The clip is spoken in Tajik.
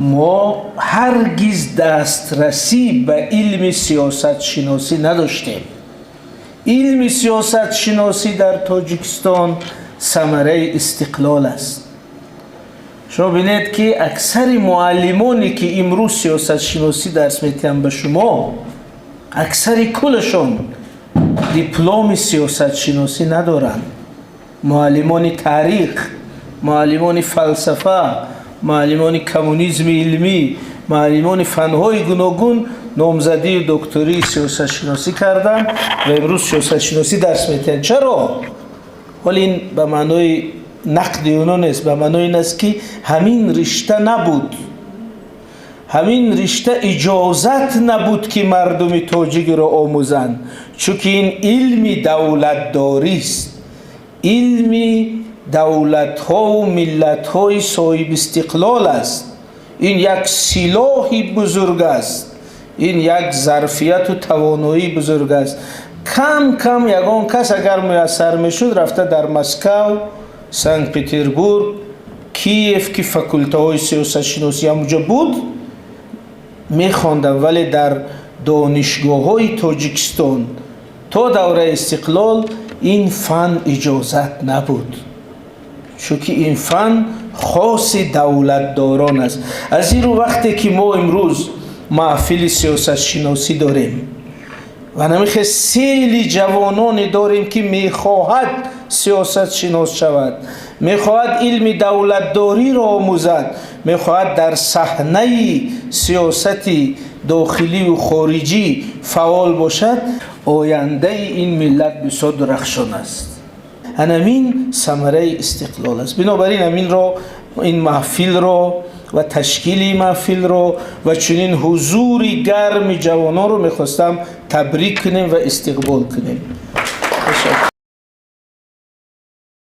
Мо ҳаргиз дастрасӣ ба илми сиёсатшиносӣ надоштем. Илми сиёсатшиносӣ дар Тоҷикистон самараи истиқлол аст. Шумо бинед, ки аксари муаллимоне, ки имрӯз сиёсатшиносӣ дарс медиҳанд ба шумо, аксари кулашон дипломи сиёсатшиносӣ надоранд. Муаллимони таърих, муаллимони фалсафа, муаллимони коммунизми илмӣ, муаллимони фанҳои гуногун номзадию доктории сиёсатшиносӣ карданд ва имрӯз сиёсатшиносӣ дарс медиҳанд. Чаро? Ҳоло ин ба маънои нақди оно нест, ба маънои ин аст, ки ҳамин ришта набуд, ҳамин ришта иҷозат набуд, ки мардуми тоҷикро омӯзанд, чунки ин илми давлатдорист, илми давлатҳову миллатҳои соҳибистиқлол аст. Ин як силоҳи бузург аст, ин як зарфияту тавоноии бузург аст. Кам кам ягон кас агар муяссар мешуд, рафта дар Москав, Санкт Петербург, Киев, ки факултаҳои сиёсатшиносӣ ҳамуҷо буд, мехондам, вале дар донишгоҳҳои Тоҷикистон то давраи истиқлол ин фан иҷозат набуд, чунки ин фан хоси давлатдорон аст. Аз ин рӯ, вақте ки мо имрӯз маҳфили сиёсатшиносӣ дорем ва намихе сели ҷавононе дорем, ки мехоҳад сиёсатшинос шавад, мехоҳад илми давлатдориро омӯзад, мехоҳад дар саҳнаи сиёсати дохиливу хориҷӣ фаъол бошад, ояндаи ин миллат бисёр дурахшон аст. Ҳамин самараи истиқлол аст. Бинобар ин ҳаминро, ин маҳфилро ва ташкили маҳфилро ва чунин ҳузури гарми ҷавононро мехостам табрик кунем ва истиқбол кунем.